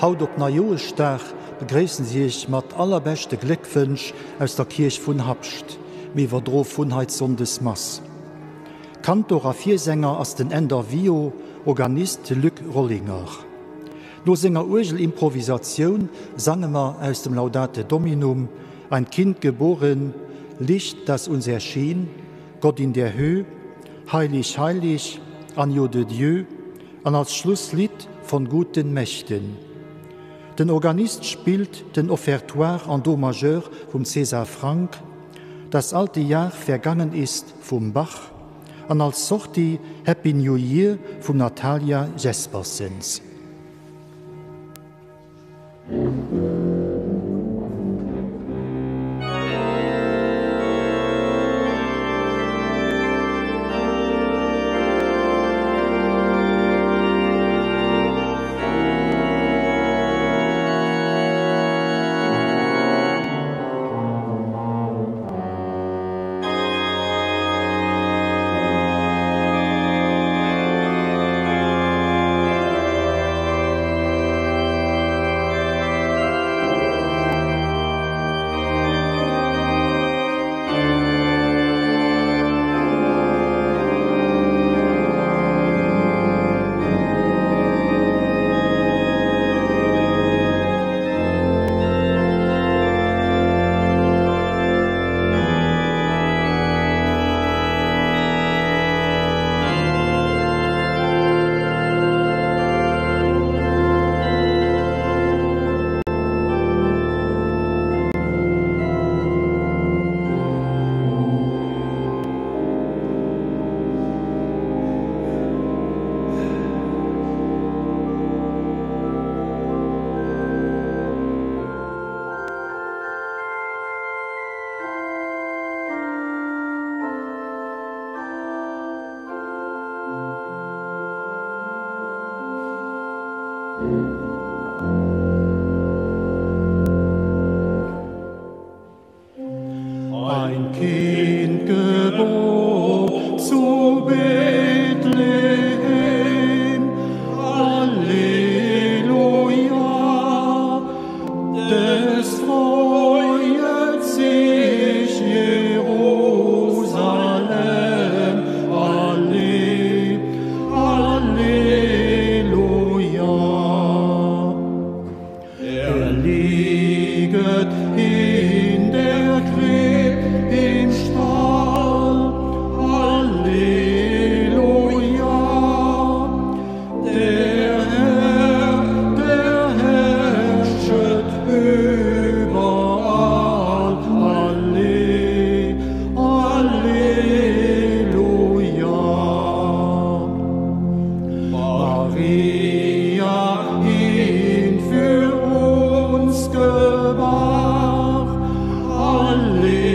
Haut op Neijoeschdag begréissen si Iech mat allerbeschte Gléckwënsch aus der Kierch vun Habscht. Mir iwwerdroe vun hei d'Sonndesmass. Kantor a Virsänger ass den Änder Wio, Organist de Luc Rollinger. No senger Uergelimprovisatioun sange mer aus dem Laudate Dominum, Ein Kind geboren, Licht, das uns erschien, Gott in der Höh, Heilig, heilig, Agneau de Dieu an als Schlusslidd Von guten Mächten. Den Organist spillt den Offertoire en Do majeur vum César Franck, Das alte Jahr vergangen ist vum Bach an als Sortie Happy New Year vum Natalia Jespersens. Ein Kind geboren zu Bethlehem, Halleluja, des freuet sich Jerusalem, Halle, Halleluja. Er lieget in der Kripp im Stall, Halleluja. Der Herr, der herrschet überall, Halle, Halleluja. Maria ihn für uns gebar, Halleluja.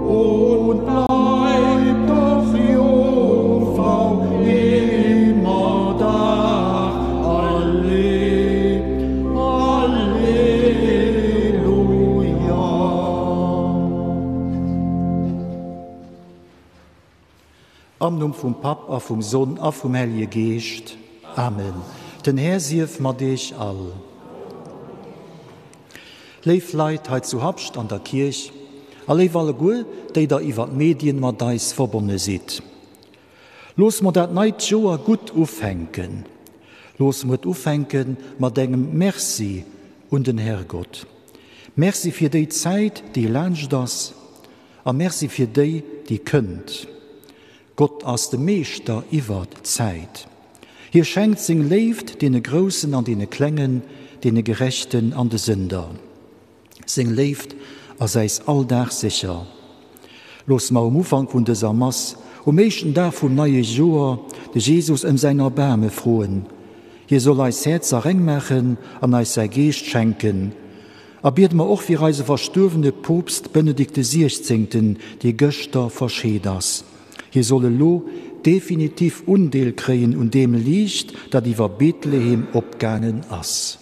Und bleib doch Jungfrau immer da, Halle, Halleluja. Am Numm vum Papp a vum Sonn a vum Hellje Geescht. Amen. Den Här sief mat Iech all. Léif Leit hei zu Habscht an der Kierch a léif alleguer, déi der iwwer d'Medien mat eis verbonne sidd. Looss mer dat neit Joer gutt ufänken. Looss mer et ufänke mat engem Merci un den Herrgott. Merci fir déi Zäit, déi laanscht ass, a Merci fir déi, déi kënnt. Gott ass de Meeschter iwwer d'Zäit. Hie schenkt seng Léift deene Groussen an deene Klengen, deene Gerechten an de Sënder. Seng Léift ass äis all Dag sécher. Loosse mer um Ufank vun dëser Mass, um éischten Dag vum neie Joer, de Jesus ëm säin Erbaarme froen. Hie soll eis Häerzer reng maachen an eis säi Geescht schenken. A biede mer och fir eise verstuerwene Poopst Benedikt de Siechzéngten, dee gëschter verscheet ass. Hie soll elo definitiv Undeel kréien un deem Liicht, dat iwwer Bethlehem opgaangen ass.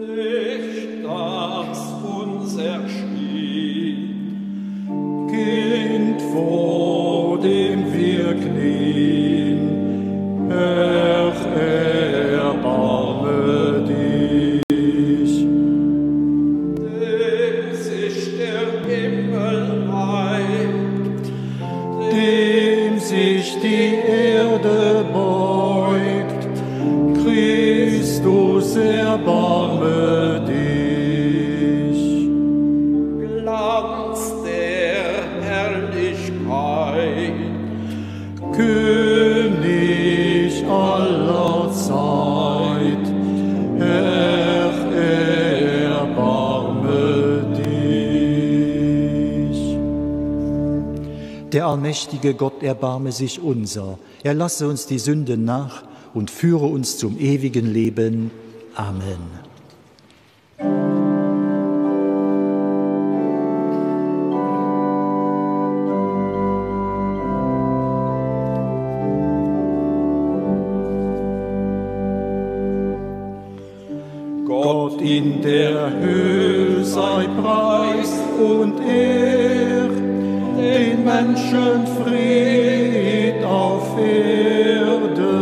Licht, das uns erschien. Vor dem wir knien, Herr, erbarme dich. Dem sich der Himmel neigt, dem sich die Erde beugt, Christus, erbarme dich. Glanz der Herrlichkeit, König aller Zeit, Herr, erbarme dich. Der allmächtige Gott erbarme sich unser, er lasse uns die Sünden nach und führe uns zum ewigen Leben. Amen. Gott in der Höhe sei Preis und Ehr, den Menschen Fried auf Erden.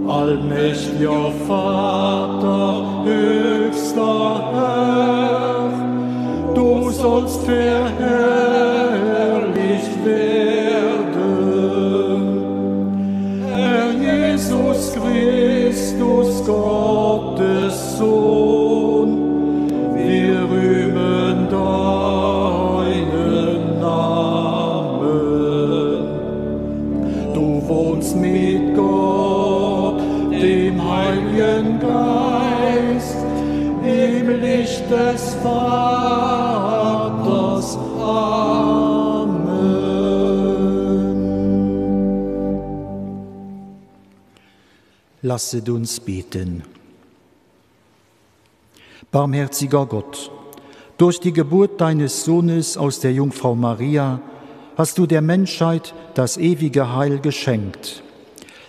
Allmächtiger Vater, höchster Herr, du sollst verherrlicht werden. Herr Jesus Christus, Gottes Sohn, wir rühmen deinen Namen. Du wohnst mit Gott, dem Heiligen Geist, im Licht des Vaters. Amen. Lasset uns beten. Barmherziger Gott, durch die Geburt deines Sohnes aus der Jungfrau Maria hast du der Menschheit das ewige Heil geschenkt.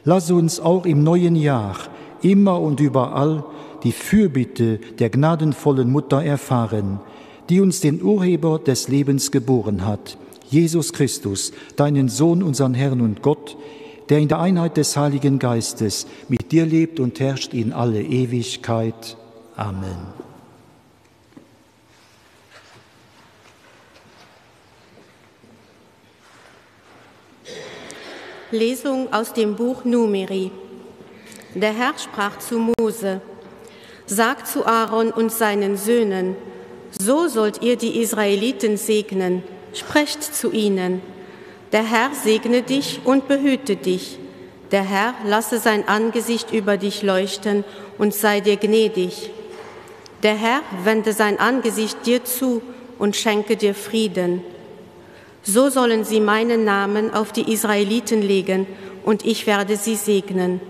Lass uns auch im neuen Jahr immer und überall die Fürbitte der gnadenvollen Mutter erfahren, die uns den Urheber des Lebens geboren hat, Jesus Christus, deinen Sohn, unseren Herrn und Gott, der in der Einheit des Heiligen Geistes mit dir lebt und herrscht in alle Ewigkeit. Amen. Lesung aus dem Buch Numeri. Der Herr sprach zu Mose: Sag zu Aaron und seinen Söhnen: So sollt ihr die Israeliten segnen, sprecht zu ihnen: Der Herr segne dich und behüte dich. Der Herr lasse sein Angesicht über dich leuchten und sei dir gnädig. Der Herr wende sein Angesicht dir zu und schenke dir Frieden. So sollen sie meinen Namen auf die Israeliten legen, und ich werde sie segnen.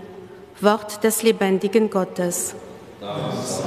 Wort des lebendigen Gottes. Dank sei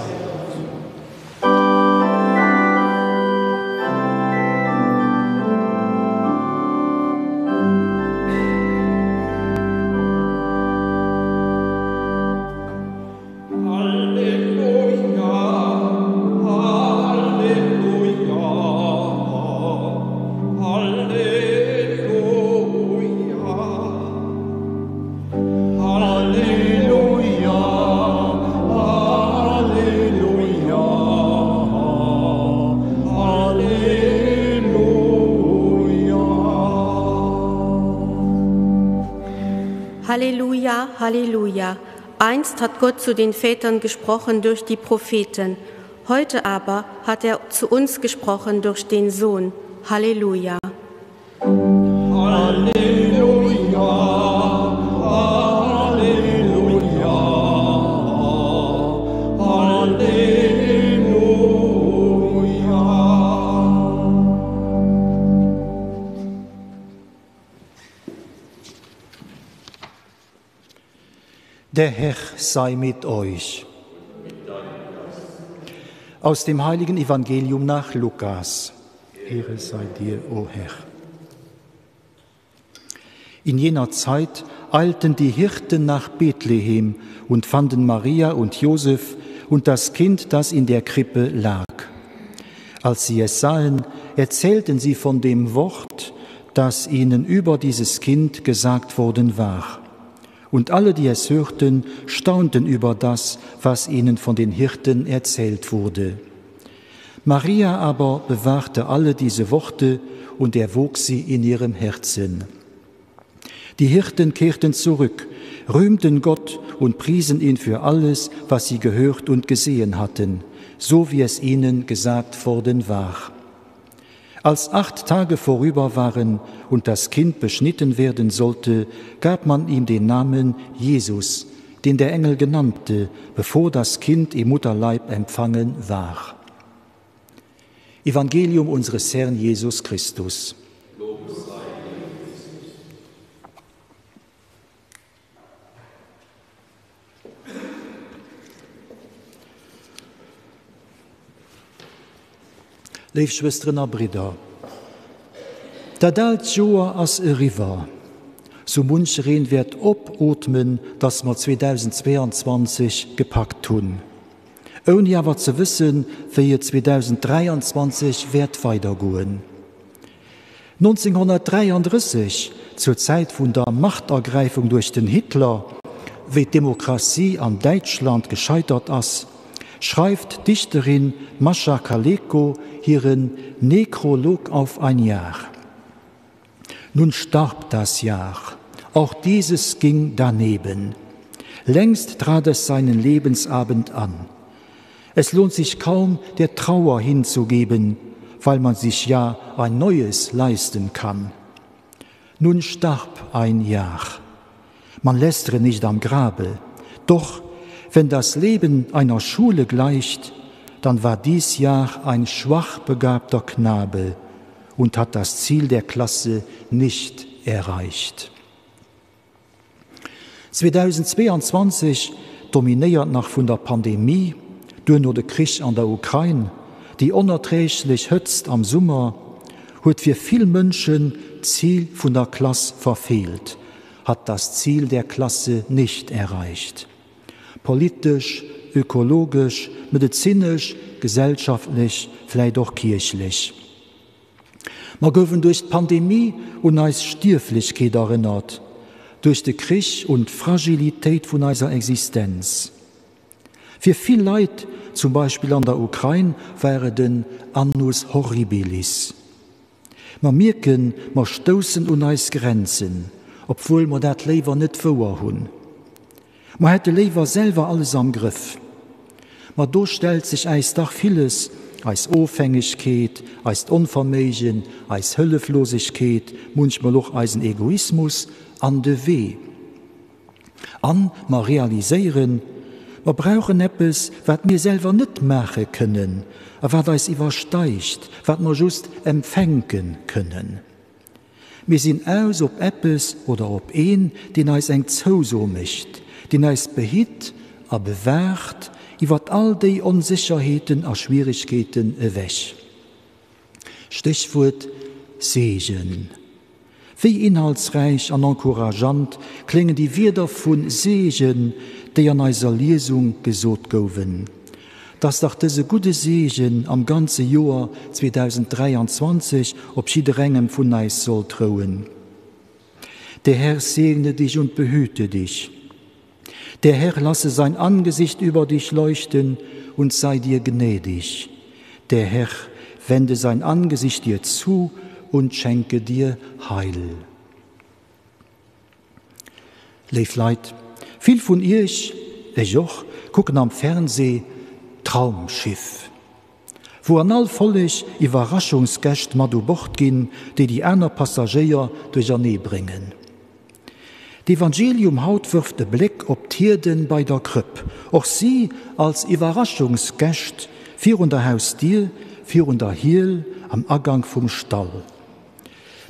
Halleluja, Halleluja. Einst hat Gott zu den Vätern gesprochen durch die Propheten. Heute aber hat er zu uns gesprochen durch den Sohn. Halleluja. Halleluja, Halleluja, Halleluja. Der Herr sei mit euch. Aus dem heiligen Evangelium nach Lukas. Ehre sei dir, o Herr. In jener Zeit eilten die Hirten nach Bethlehem und fanden Maria und Josef und das Kind, das in der Krippe lag. Als sie es sahen, erzählten sie von dem Wort, das ihnen über dieses Kind gesagt worden war. Und alle, die es hörten, staunten über das, was ihnen von den Hirten erzählt wurde. Maria aber bewahrte alle diese Worte und erwog sie in ihrem Herzen. Die Hirten kehrten zurück, rühmten Gott und priesen ihn für alles, was sie gehört und gesehen hatten, so wie es ihnen gesagt worden war. Als acht Tage vorüber waren und das Kind beschnitten werden sollte, gab man ihm den Namen Jesus, den der Engel genannte, bevor das Kind im Mutterleib empfangen war. Evangelium unseres Herrn Jesus Christus. Léif Schwësteren a Bridder, dat aalt Joer ass eriwwer. Sou munchereen wäert opootmen, dass mer 2022 gepackt hunn, ouni awer ze wëssen, wéi et 2023 wäert weidergoen. 1933, zur Zäit vun der Machtergräifung duerch den Hitler, wéi d'Demokratie an Däitschland gescheitert ass, schreift d'Dichterin Mascha Kaléko hiren Nekrolog auf ein Jahr. Nun starb das Jahr, auch dieses ging daneben. Längst trat es seinen Lebensabend an. Es lohnt sich kaum, der Trauer hinzugeben, weil man sich ja ein neues leisten kann. Nun starb ein Jahr. Man lästere nicht am Grabe. Doch wenn das Leben einer Schule gleicht, dann war dies Jahr ein schwach begabter Knabe und hat das Ziel der Klasse nicht erreicht. 2022, dominéiert nach vun der Pandemie, duerno de Krich an der Ukrain, déi onerträglech Hëtzt am Summer, huet fir vill Mënschen d'Zil vun der Klass verfeelt, hat das Ziel der Klasse nicht erreicht. Politesch, ökologesch, medezinesch, gesellschaftlech, vläit och kierchlech. Mer goufen duerch d'Pandemie un eis Stierflechkeet erënnert, duerch de Krich un d'Fragilitéit vun eiser Existenz. Fir vill Leit, zum Beispill an der Ukrain, war et en Annus horribilis. Mer mierken, mer stoussen un eis Grenzen, obwuel mer dat léiwer net wouer hunn. Mer hätte léiwer selwer alles am Grëff. Ma do stellt sech äis dach villes, eis Ofhängegkeet, eist Onverméigen, eis Hëlleflosegkeet, munchmol och eisen Egoismus an de Wee. An mer realiséieren, mer brauchen eppes, wat mir selwer net maache kënnen a wat eis iwwersteigt, wat mer just empfänke kënnen. Mir sinn aus op eppes oder op een, deen eis eng Zouso mécht, deen eis behitt a bewaacht iwwer all déi Onsécherheeten a Schwieregkeeten ewech. Stéchwuert, Seegen. Wéi inhaltsräich an encourageant kléngen déi Wierder vu Seegen, déi an eiser Liesung gesot gouwen. Dass dach dëse gudde Seegen am ganze Joer 2023 op jidderengem vun eis sollt rouen. Der Herr segne dich und behüte dich. Der Herr lasse sein Angesicht über dich leuchten und sei dir gnädig. Der Herr wende sein Angesicht dir zu und schenke dir Heil. Léif Leit, vill vun Iech, ech och, kucken am Fernsee Traumschiff, wou an all Folleg Iwwerraschungsgäscht mat u Bord ginn, déi déi aner Passagéier duerchernee bréngen. D'Evangelium haut wërft e Bléck op d'Hierden bei der Krëpp, och si als Iwwerraschungsgäscht virun der Hausdier, virun der Hiel, am Agank vum Stall.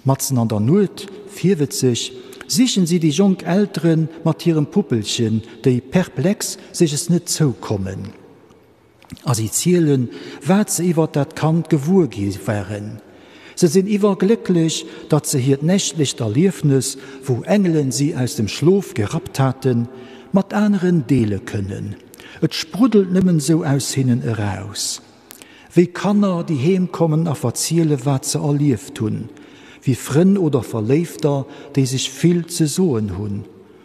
Matzen an der Nuet, virwëtzeg, sichen si déi jonk Eltere mat hirem Puppelchen, déi perplex sech es net zoukommen. A si zielen, wat se iwwer dat Kand gewuer gi waren. Se sinn iwwerglécklech, datt se hiert nächtlecht Erliefnes, wou Engelen si aus dem Schlof gerappt haten, mat aneren deele kënnen. Et spruddelt nëmmen sou aus hinnen eraus. Wéi Kanner, déi heem kommen a verziele wat se erlieft hunn, wéi Frënn oder Verléifter, déi sech vill ze soen hunn,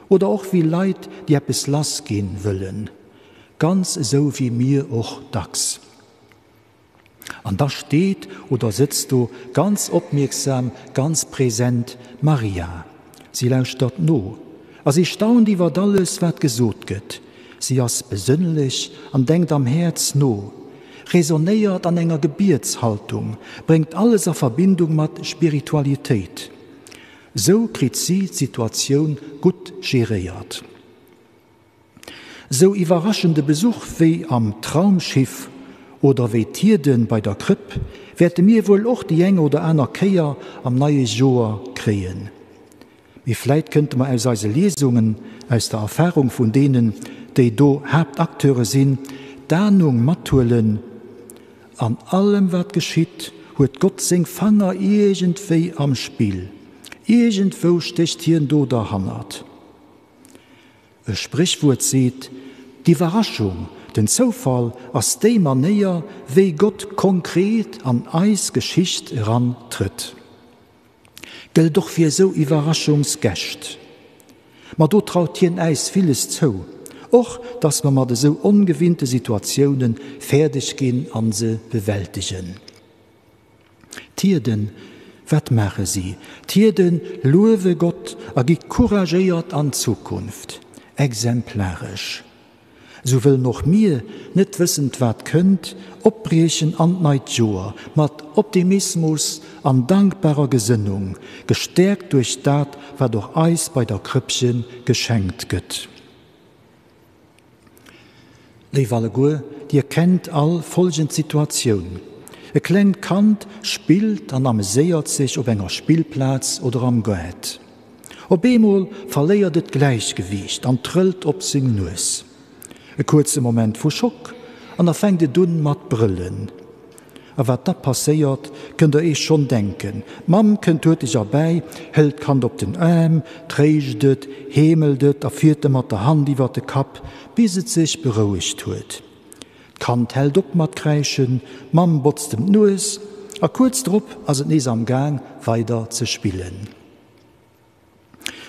oder och wéi Leit, déi eppes lass ginn wëllen. Ganz esou wéi mir och dacks. An da steet oder sëtzt do ganz opmierksam, ganz present d'Maria. Si lauschtert no a si staunt iwwert alles, wat gesot gëtt. Si ass besënnlech an denkt am Häerz no, raisonnéiert an enger Gebietshaltung, bréngt alles a Verbindung mat Spiritualitéit. Sou kritt si d'Situatioun gutt geréiert. Sou iwwerraschende Besuch wéi am Traumschiff oder wéi d'Hierden bei der Krëpp wäerte mir wuel och déi eng oder aner Kéier am neie Joer kréien. Mee vläit kënnte mer aus eise Liesungen, aus der Erfahrung vun deenen, déi do Haaptacteure sinn, d'Ahnung mathuelen, An allem wat geschitt, huet Gott seng Fanger iergendwéi am Spill, iergendwou stécht hien do derhannert. E Spréchwuert seet, D'Iwwerraschung, den Zoufall ass déi Manéier, wéi Gott konkret an eis Geschicht eran trëtt. Gëllt och fir esou Iwwerraschungsgäscht. Ma do traut hien äis villes zou, och dass mer mat esou ongewinnte Situatioune fäerdeg ginn an se bewältegen. D'Hierden, wat maache si? D'Hierden luewe Gott a gi couragéiert an d'Zukunft. Exemplaresch. Esou wëllen och mir, net wëssend wat kënnt, opbriechen an d'neit Joer, mat Optimismus an dankbarer Gesënnung, gestäerkt duerch dat, wat och eis bei der Krëppche geschenkt gëtt. Léif alleguer, dir kennt all folgend Situatioun, E klengt Kand spillt an ameséiert sech op enger Spillplaz oder am Gaart. Op eemol verléiert et d'Gläichgewiicht an trëllt op seng Nues. E kuerze Moment vu Schock an da fänkt et un mat brëllen. A wat da passéiert, kënnt der eech schonn denken. D'Mamm kënnt huerteg erbäi, hëlt d'Kand op den Aarm, tréischt et, heemelt et a fiert em mat der Hand iwwer de Kapp, bis et sech berouegt huet. D'Kand hält op mat kräischen, d'Mamm botzt em d'Nues a kuerz drop ass et nees am Gaang weider ze spillen.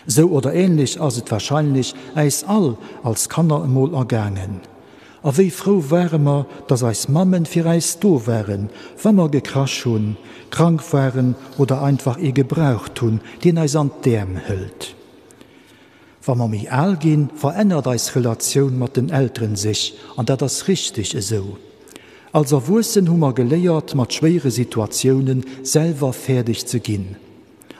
Sou oder ähnlech ass et wahrscheinlech äis all als Kanner emol ergaangen. A wéi frou ware mer, dass eis Mammen fir äis do waren, wa mer gekrasch hunn, krank waren oder einfach ee gebraucht hunn, deen eis an d'Äerm hëlt. Wa mer méi al ginn, verännert eis Relatioun mat den Elteren sech, an dat ass richteg esou. Als Erwuessen hu mer geléiert, mat schwéiere Situatiounen selwer fäerdeg ze ginn.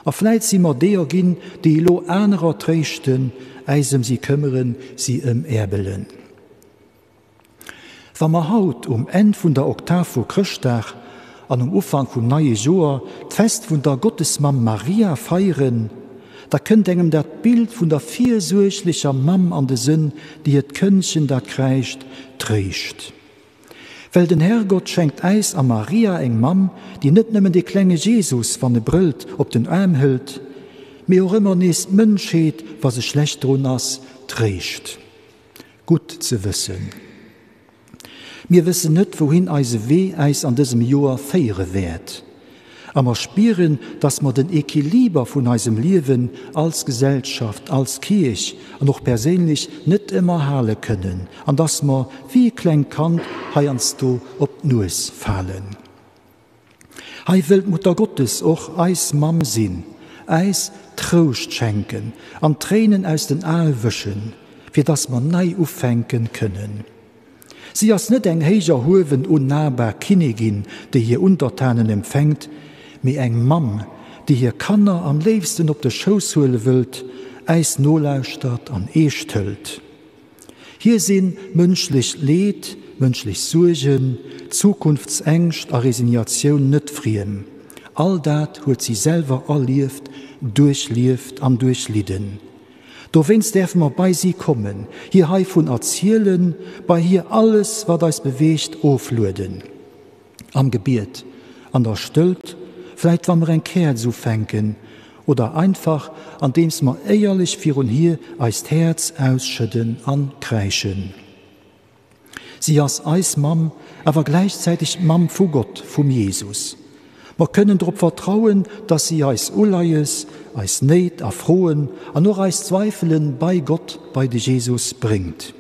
A vläit si mer deeër ginn, déi elo anerer tréischten, äis ëm si këmmeren, si ëmäerbelen. Wa mer haut um Enn vun der Oktav vu Chrëschtdag an um Ufank vum neie Joer d'Fest vun der Gottesmamm Maria feieren, da kënnt engem dat Bild vun der virsuerglecher Mamm an de Sënn, déi hiert Këndchen, dat kräischt, tréischt. Well den Herrgott schenkt äis a Maria eng Mamm, déi net nëmmen de klenge Jesus, wann e brëllt, op den Aarm hëlt, mee och ëmmer nees d'Mënschheet, wa se schlecht drun ass, tréischt. Gutt ze wëssen. Mir wëssen net, wouhin eise Wee äis an dësem Joer féiere wäert. A mer spieren, dass mer den Equiliber vun eisem Liewen als Gesellschaft, als Kierch an och perséinlech net ëmmer hale kënnen an dass mer wéi e klengt Kand heiansdo op d'Nues falen. Hei wëll d'Muttergottes och eis Mamm sinn, äis Trouscht schenken an d'Tréinen aus den Ae wëschen, fir dass mer nei ufänken kënnen. Si ass net eng héich erhuewen, unnahbar Kinnigin, déi hir Untertanen empfänkt, mee eng Mamm, déi hir Kanner am léifsten op de Schouss huele wëllt, äis nolauschtert an eescht hëlt. Hir si mënschlecht Leed, mënschlech Suergen, Zukunftsängscht a Resignatioun net friem. All dat huet si selwer erlieft, duerchlieft an duerchlidden. Dowéinst däerfe mer bei si kommen, hir heivun erzielen, bei hir alles, wat eis beweegt, oflueden. Am Gebiet, an der Stëllt, vläit wa mer eng Käerz ufänken oder einfach andeems mer éierlech virun hir eist Häerz ausschëdden an kräischen. Si ass eis Mamm, awer gläichzäiteg d'Mamm vu Gott, vum Jesus. Mer kënnen drop vertrauen, dass si eis Uleies, eis Néit a Froen an och eis Zweifelen bei Gott, bei de Jesus bréngt.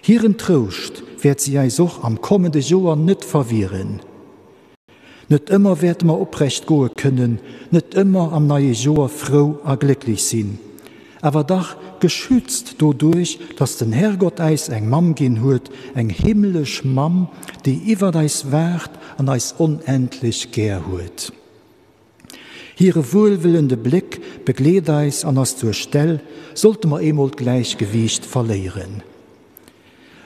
Hiren Trouscht wäert si eis och am kommende Joer net verwieren. Net ëmmer wäerte mer oprecht goe kënnen, net ëmmer am neie Joer frou a glécklech sinn, awer dach geschützt doduerch, dass den Herrgott äis eng Mamm ginn huet, eng himmlesch Mamm, déi iwwert eis waacht an eis onendlech gär huet. Hire wuelwëllende Bléck begleet eis an ass zur Stell, sollte mer eemol d'Gläichgewiicht verléieren.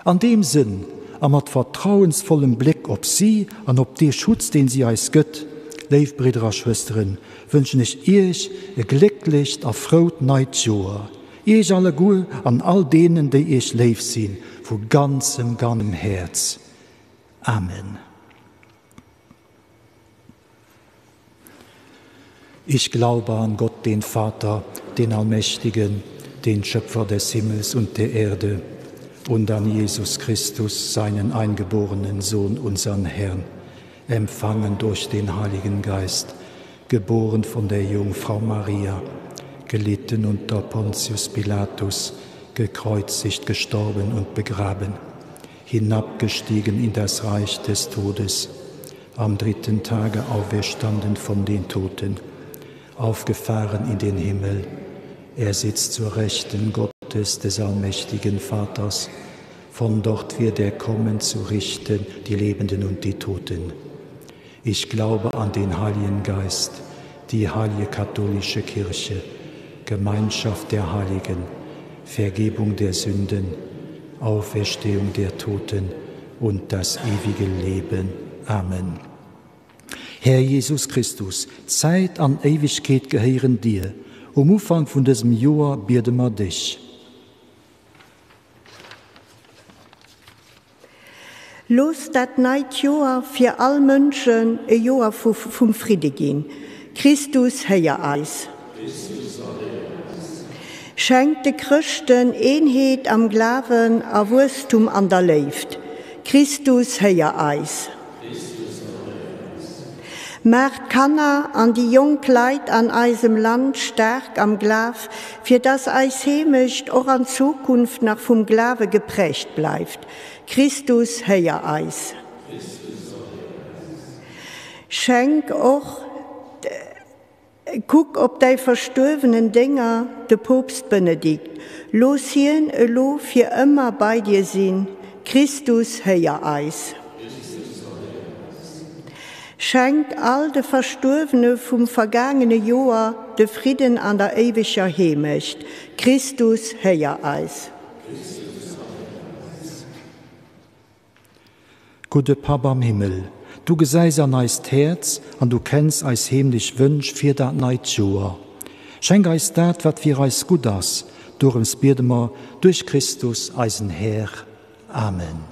An deem Sënn a mat vertrauensvollem Bléck op si an op dee Schutz, deen si eis gëtt, léif Bridder a Schwësteren, wënschen ech Iech e glécklecht a frout neit Joer, Iech alleguer an all deenen, déi Iech léif sinn, vu ganzem, ganzem Häerz. Amen. Ich glaube an Gott, den Vater, den Allmächtigen, den Schöpfer des Himmels und der Erde, und an Jesus Christus, seinen eingeborenen Sohn, unseren Herrn, empfangen durch den Heiligen Geist, geboren von der Jungfrau Maria, gelitten unter Pontius Pilatus, gekreuzigt, gestorben und begraben, hinabgestiegen in das Reich des Todes, am dritten Tage auferstanden von den Toten, aufgefahren in den Himmel. Er sitzt zur Rechten Gottes des allmächtigen Vaters. Von dort wird er kommen zu richten die Lebenden und die Toten. Ich glaube an den Heiligen Geist, die heilige katholische Kirche, Gemeinschaft der Heiligen, Vergebung der Sünden, Auferstehung der Toten und das ewige Leben. Amen. Här Jesus Christus, Zäit an Éiwegkeet gehéieren dir. Um Ufank vun dësem Joer biede mer dech. Looss dat neit Joer fir all Mënschen e Joer vum Fridde ginn. Christus, héier eis. Schenk de Chrëschten Eenheet am Glawen a Wuesstum an der Léift. Christus, héier eis. Maach d'Kanner an déi jonk Leit an eisem Land staark am Glaf, fir dass eis Heemecht och an Zukunft nach vum Glawe geprägt bleift. Christus, héier eis. Schenk och. Kuck op däi verstuerwenen Dénger, de Poopst Benedikt. Looss hien elo fir ëmmer bei dir sinn. Christus, héier eis. Schenk all de Verstuerwene vum vergaangene Joer de Fridden an der éiweger Heemecht. Christus, héier eis. Gudde Papp am Himmel, du gesäis an eist Häerz an du kenns eis heemlech Wënsch fir dat neit Joer. Schenk eis dat, wat fir eis gutt ass. Dorëms biede mer duerch Christus, eisen Här. Amen.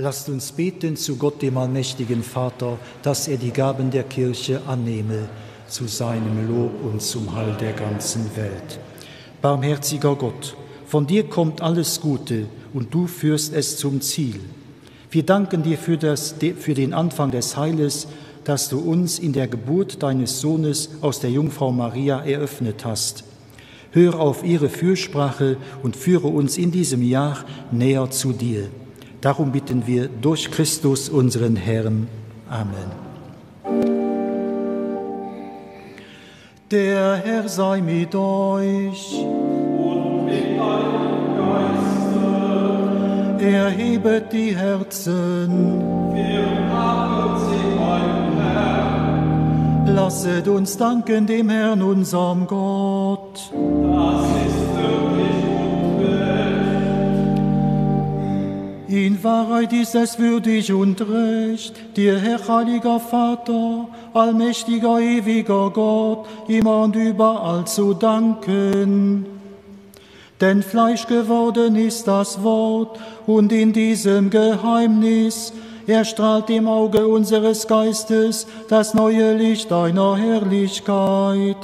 Lasst uns beten zu Gott, dem allmächtigen Vater, dass er die Gaben der Kirche annehme, zu seinem Lob und zum Heil der ganzen Welt. Barmherziger Gott, von dir kommt alles Gute und du führst es zum Ziel. Wir danken dir für, das, für den Anfang des Heiles, dass du uns in der Geburt deines Sohnes aus der Jungfrau Maria eröffnet hast. Höre auf ihre Fürsprache und führe uns in diesem Jahr näher zu dir. Darum bitten wir durch Christus unseren Herrn. Amen. Der Herr sei mit euch. Und mit deinem Geiste. Erhebet die Herzen. Wir haben sie beim Herrn. Lasset uns danken dem Herrn, unserem Gott. Das ist würdig und recht. In Wahrheit ist es würdig und recht, dir, Herr heiliger Vater, allmächtiger, ewiger Gott, immer und überall zu danken. Denn Fleisch geworden ist das Wort, und in diesem Geheimnis erstrahlt im Auge unseres Geistes das neue Licht deiner Herrlichkeit.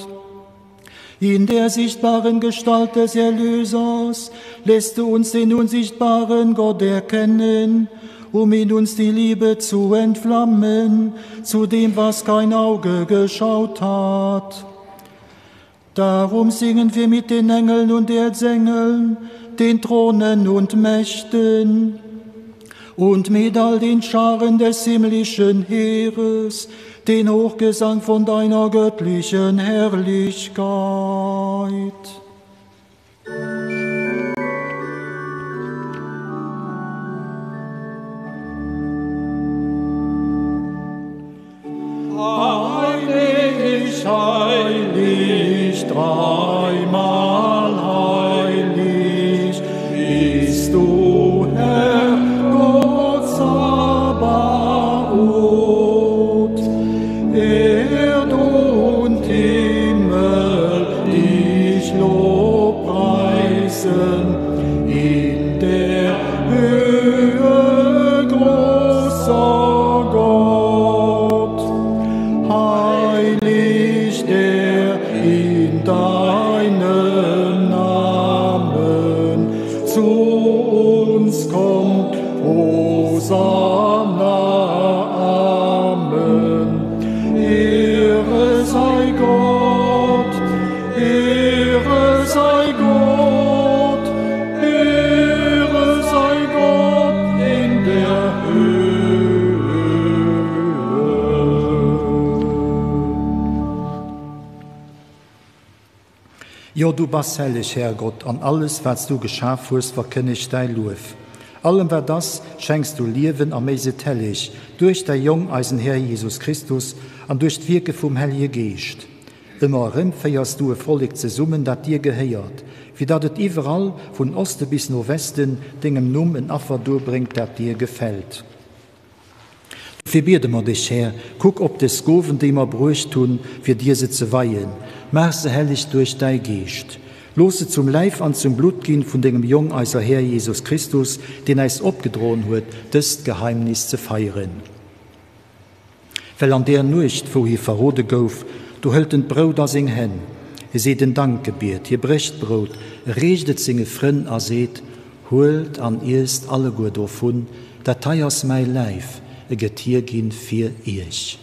In der sichtbaren Gestalt des Erlösers lässt du uns den unsichtbaren Gott erkennen, um in uns die Liebe zu entflammen, zu dem, was kein Auge geschaut hat. Darum singen wir mit den Engeln und Erzengeln, den Thronen und Mächten und mit all den Scharen des himmlischen Heeres, den Hochgesang von deiner göttlichen Herrlichkeit. Heilig, heilig, dreimal heilig bist du, Herr Gott Sabaoth. Erd und Himmel dich lobpreisen, in der Höhe großer Gott. Heilig der in deinem Namen zu uns kommt, Hosanna, Amen. Ehre sei Gott, Ehre sei Gott, Ehre sei Gott in der Höhe. Jo, du bass helleg, Här Gott, an alles, wat s du geschaf hues, verkënnegt däi Luef. Allem, wat ass, schenks du Liewen a méchs et helleg, duerch däi Jong, eisen Här Jesus Christus, an duerch d'Wierke vum Hellege Geescht. Ëmmer erëm féiers du e Vollek zesummen, dat dir gehéiert, fir datt et iwwerall, vun Oste bis no Westen, dengem Numm en Affer duerbréngt, dat dir gefält. Dofir biede mer dech, Här, kuck op des Gowen, déi mer bruecht hunn, fir dir se ze weien. Maach se helleg duerch däi Geescht. Looss se zum Läif an zum Blutt ginn vun dengem Jong, eiser Här Jesus Christus, deen äis opgedroen huet, dëst Geheimnis ze feieren. Well an där Nuecht, wou hie verrode gouf, do hëlt en d'Brout a seng Hänn, e seet en Dankgebiet, hie brécht d'Brout, e reecht et senge Frënn a seet, Huelt an iesst alleguer dovun, dat hei ass mäi Läif, e gëtt hierginn fir iech.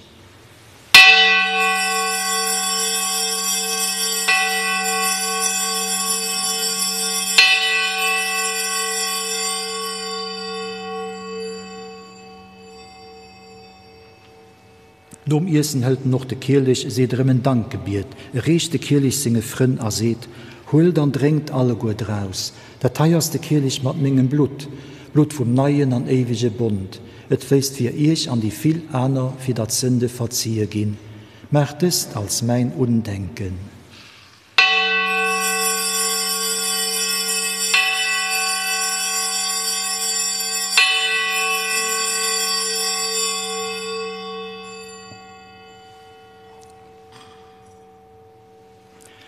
Nom Iessen hëlt en och de Kielech, seet erëm en Dankgebiet, reecht de Kielech senge Frënn a seet, Huelt an drénkt alleguer draus, dat hei ass de Kielech mat mengem Blutt, d'Blutt vum neien an éiwege Bond. Et fléisst fir iech an déi vill aner, fir datt d'Sënde verzie ginn. Maacht dëst als mäin Undenken.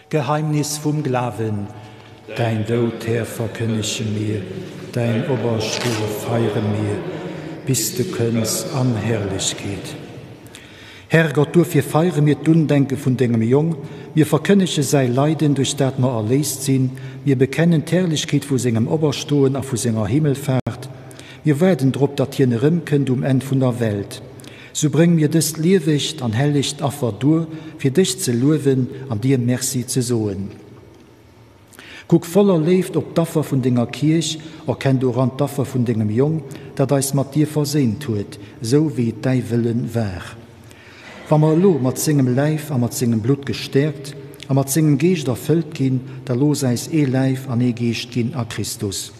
Geheimnis vum Glawen. Däin Doud, Här, verkënnege mir, däin Operstoe feiere mir, bis du kënns an Herrlechkeet. Herrgott, duerfir feiere mir d'Undenke vun dengem Jong, mir verkënnege säi Leiden, duerch dat mer erléist sinn, mir bekennen d'Herrlechkeet vu sengem Operstoen a vu senger Himmelfaart, mir waarden drop, datt hien erëmkënnt um Enn vun der Welt. Sou bréng mir dëst liewegt an hellegt Affer duer, fir dech ze luewen an dir Merci ze soen. Kuck voller Léift op d'Affer vun denger Kierch, erkenn doran d'Affer vun dengem Jong, dat eis mat dir verséint huet, esou wéi et däi Wëlle war. Wa mer elo mat sengem Läif a mat sengem Blutt gestäerkt a mat sengem Geescht erfëllt ginn, da looss äis ee Läif an ee Geescht ginn a Christus.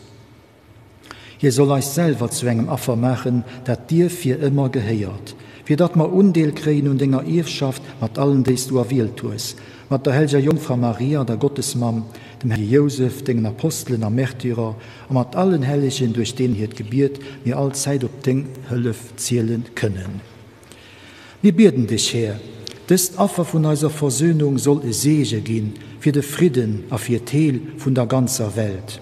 Hie soll eis selwer zu engem Affer maachen, dat dir fir ëmmer gehéiert, fir datt mer Undeel kréien un denger Ierfschaft mat allen, déi s du erwielt hues, mat der hellger Jongfra Maria, der Gottesmamm, dem hellege Jousef, dengen Apostelen a Märtyrer a mat allen Hellegen, duerch deenen hiert Gebiet mir allzäit op deng Hëllef ziele kënnen. Mir bieden dech, Här, dëst Affer vun eiser Versönung soll e Seege gi fir de Fridden a fir d'Heel vun der ganzer Welt.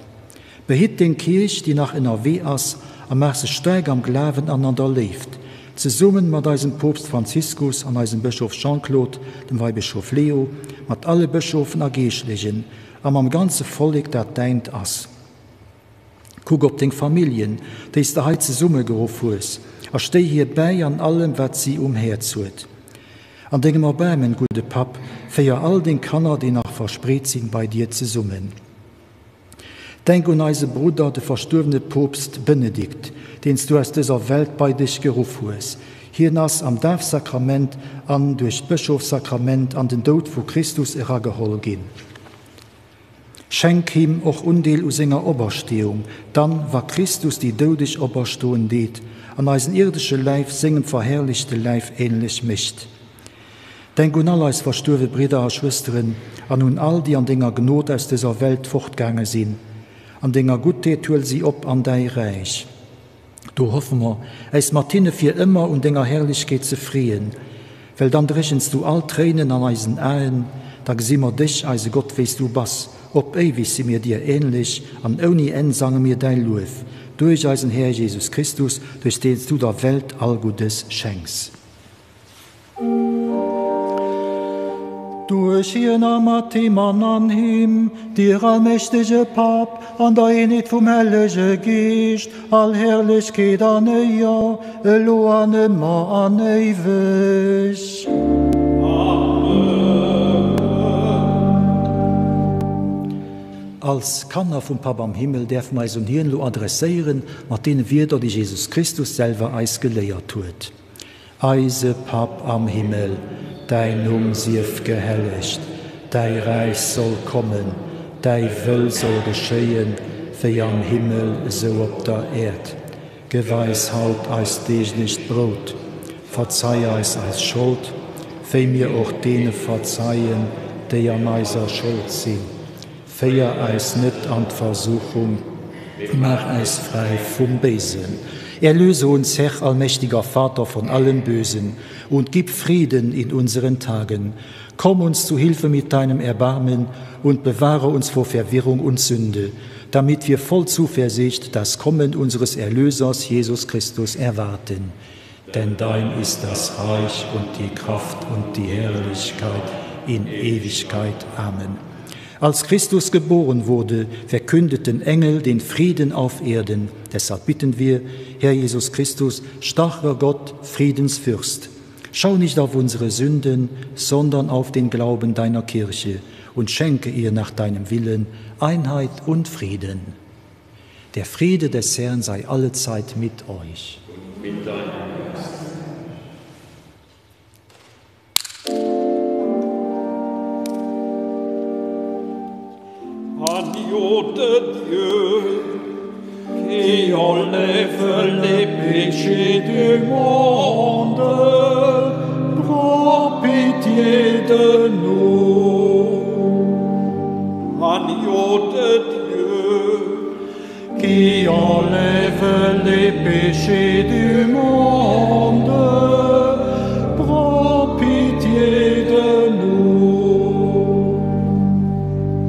Behitt deng Kierch, déi nach ënnerwee ass, a maach se staark am Glawen an an der Léift, zesummen mat eisem Poopst Franziskus an eisem Bëschof Jean-Claude, dem Weibëschof Leo, mat alle Bëschofen a Geeschtlegen a mam ganze Vollek, dat däint ass. Kuck op deng Familljen, déi s de hei zesummegeruff hues, a stéi hir bäi an allem, wat si um Häerz huet. An dengem Erbaarmen, gudde Papp, féier all deng Kanner, déi nach verspreet sinn, bei dir zesummen. Denk un eise Brudder, de verstuerwene Poopst Benedikt, deen s du aus dëser Welt bei dech geruff hues. Hien ass am Dafsakrament an duerch d'Bëschofsakrament an den Doud vu Christus erageholl ginn. Schenk him och Undeel u senger Opersteeung, dann, wa Christus déi Doudeg operstoen deet an eisen ierdesche Läif sengem verherrlichte Läif ähnlech mécht. Denk un all eis verstuerwe Bridder a Schwësteren an un all, déi an denger Gnod aus dëser Welt fortgaange sinn. An denger Guttheet huel si op an däi Räich. Do hoffe mer, äis mat hinne fir ëmmer un denger Herrlechkeet ze freeën, well dann dréchens du all Tréinen an eisen Aen, da gesi mer dech, eise Gott, wéi s du bass. Op éiweg si mir dir ähnlech an ouni Enn sange mir däi Luef, duerch eisen Här Jesus Christus, duerch deen s du der Welt all Guddes schenks. Duerch hien a mat him an an him, dir allmächtege Papp, an der Eenheet vum Hellege Geescht, all Herrlechkeet an Éier, elo an ëmmer an éiweg. Amen. Als Kanner vum Papp am Himmel däerfe mer eis un hien elo adresséieren mat deene Wierder, déi Jesus Christus selwer eis geléiert huet. Eise Papp am Himmel, däin Numm sief gehellegt, däi Räich soll kommen, däi Wëll soll geschéien, wéi am Himmel esou op der Äerd. Gëff eis haut eist deeglecht Brout. Verzei eis eis Schold, wéi mir och deene verzeien, déi an eiser Schold sinn. Féier eis net an d'Versuchung, maach eis fräi vum Béisen. Erlöse uns, Herr, allmächtiger Vater, von allem Bösen und gib Frieden in unseren Tagen. Komm uns zu Hilfe mit deinem Erbarmen und bewahre uns vor Verwirrung und Sünde, damit wir voll Zuversicht das Kommen unseres Erlösers Jesus Christus erwarten. Denn dein ist das Reich und die Kraft und die Herrlichkeit in Ewigkeit. Amen. Als Christus geboren wurde, verkündeten Engel den Frieden auf Erden. Deshalb bitten wir, Herr Jesus Christus, starker Gott, Friedensfürst, schau nicht auf unsere Sünden, sondern auf den Glauben deiner Kirche und schenke ihr nach deinem Willen Einheit und Frieden. Der Friede des Herrn sei allezeit mit euch. Und mit deinem Geist. Agneau de Dieu, qui enlève les péchés du monde, prends pitié de nous. Agneau de Dieu, qui enlève les péchés du monde, prends pitié de nous.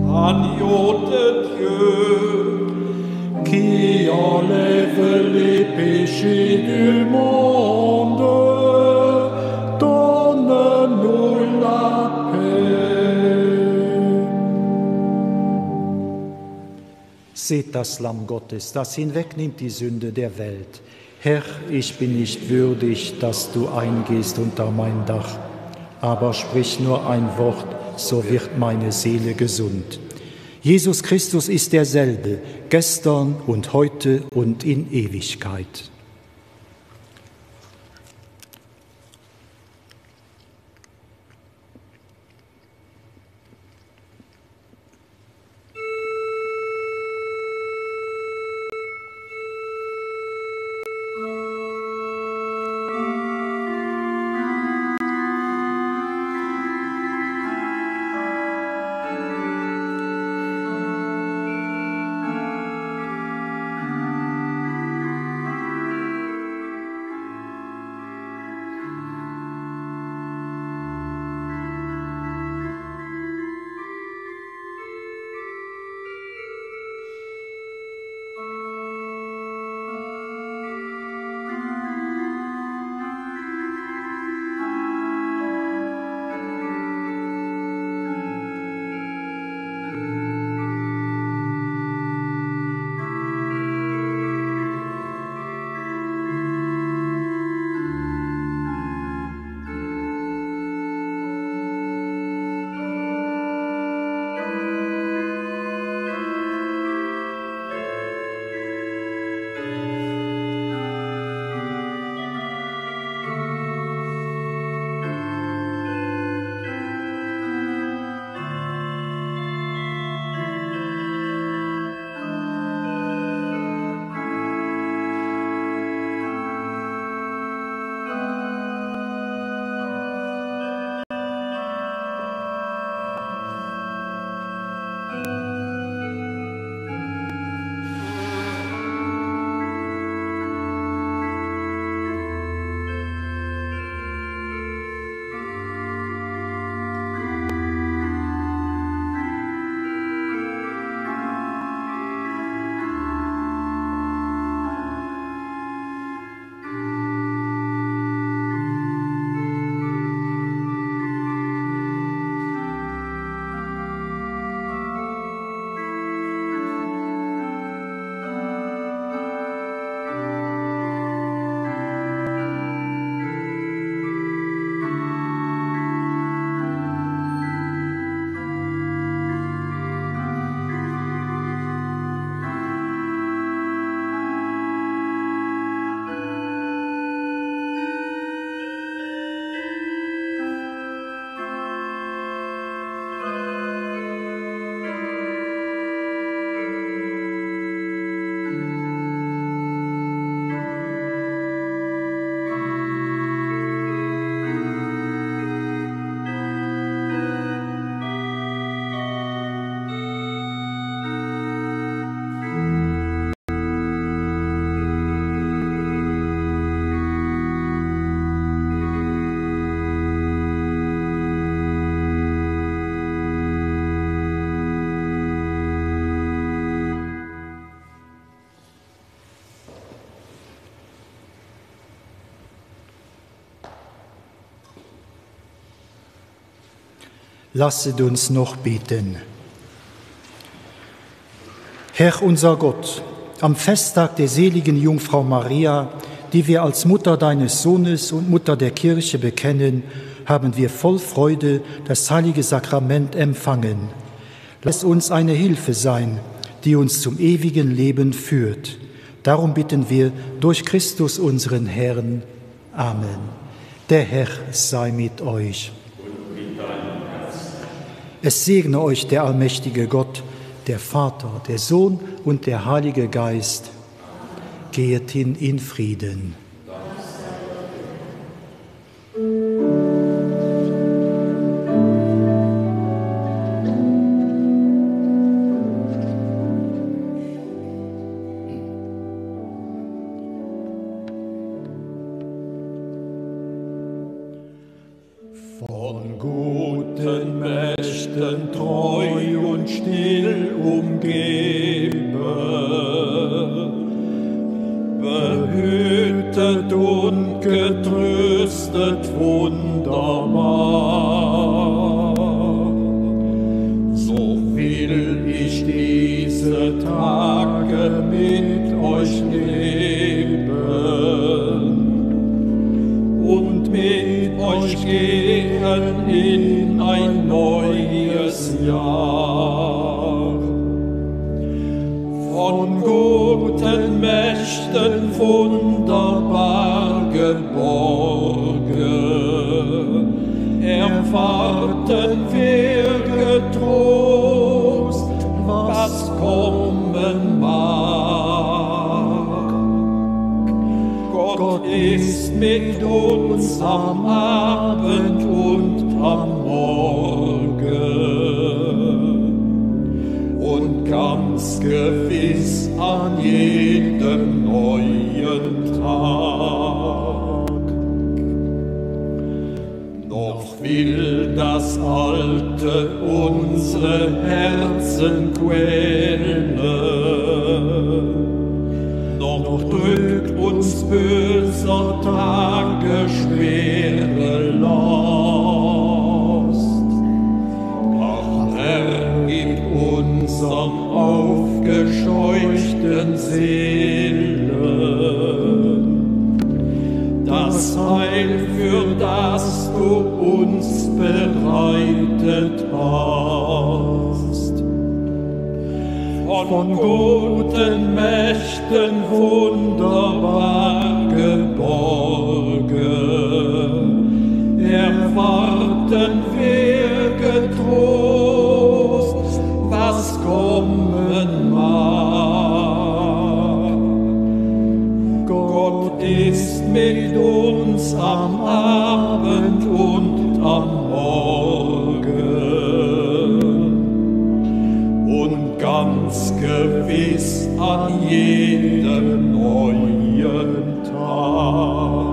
Agneau de Dieu, qui enlève les péchés du monde. Seht das Lamm Gottes, das hinwegnimmt die Sünde der Welt. Herr, ich bin nicht würdig, dass du eingehst unter mein Dach, aber sprich nur ein Wort, so wird meine Seele gesund. Jesus Christus ist derselbe, gestern und heute und in Ewigkeit. Lasset uns noch beten. Herr unser Gott, am Festtag der seligen Jungfrau Maria, die wir als Mutter deines Sohnes und Mutter der Kirche bekennen, haben wir voll Freude das heilige Sakrament empfangen. Lass uns eine Hilfe sein, die uns zum ewigen Leben führt. Darum bitten wir durch Christus unseren Herrn. Amen. Der Herr sei mit euch. Es segne euch der allmächtige Gott, der Vater, der Sohn und der Heilige Geist. Gehet hin in Frieden. Von guten Mächten treu und still umgeben, behütet und getröstet wunderbar. So will ich diese. Diese Tage mit euch leben und mit euch gehen in ein neues Jahr. Von guten Mächten wunderbar geborgen, erwarten wir getrost, was kommen mag. Gott ist mit uns am Abend und am Morgen und ganz gewiss an jedem neuen Tag. Noch will das Alte unsere Herzen quälen, noch drückt uns böser Tage schwere Last. Ach Herr, gib unsern aufgescheuchten Seelen das Heil, für das du uns bereitet hast. Von guten Mächten wunderbar geborgen, erwarten wir getrost, was kommen mag. Gott ist mit uns am Abend und am Morgen und ganz gewiss an jedem neuen Tag.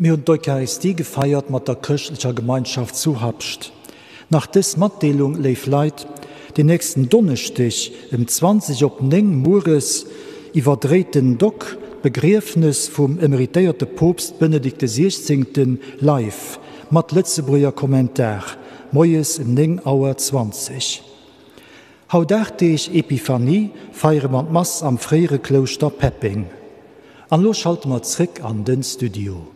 Mir hunn d'Eucharistie gefeiert mat der chrëschtlecher Gemeinschaft zu Habscht. Nach dës Matdeelung, léif Leit, Den nächsten Donneschdeg em 20 op 9 mueres iwwerdréit den Doc d'Begriefnes vum emeritéierte Poopst Benedikt XVI. Live mat Lëtzebuerger Kommentar, moies em 9 Auer 20. Haut 8 Deeg Epiphanie feiere mer d'Mass am fréiere Klouschter Peppeng. An elo schalte mer zréck an den Studio.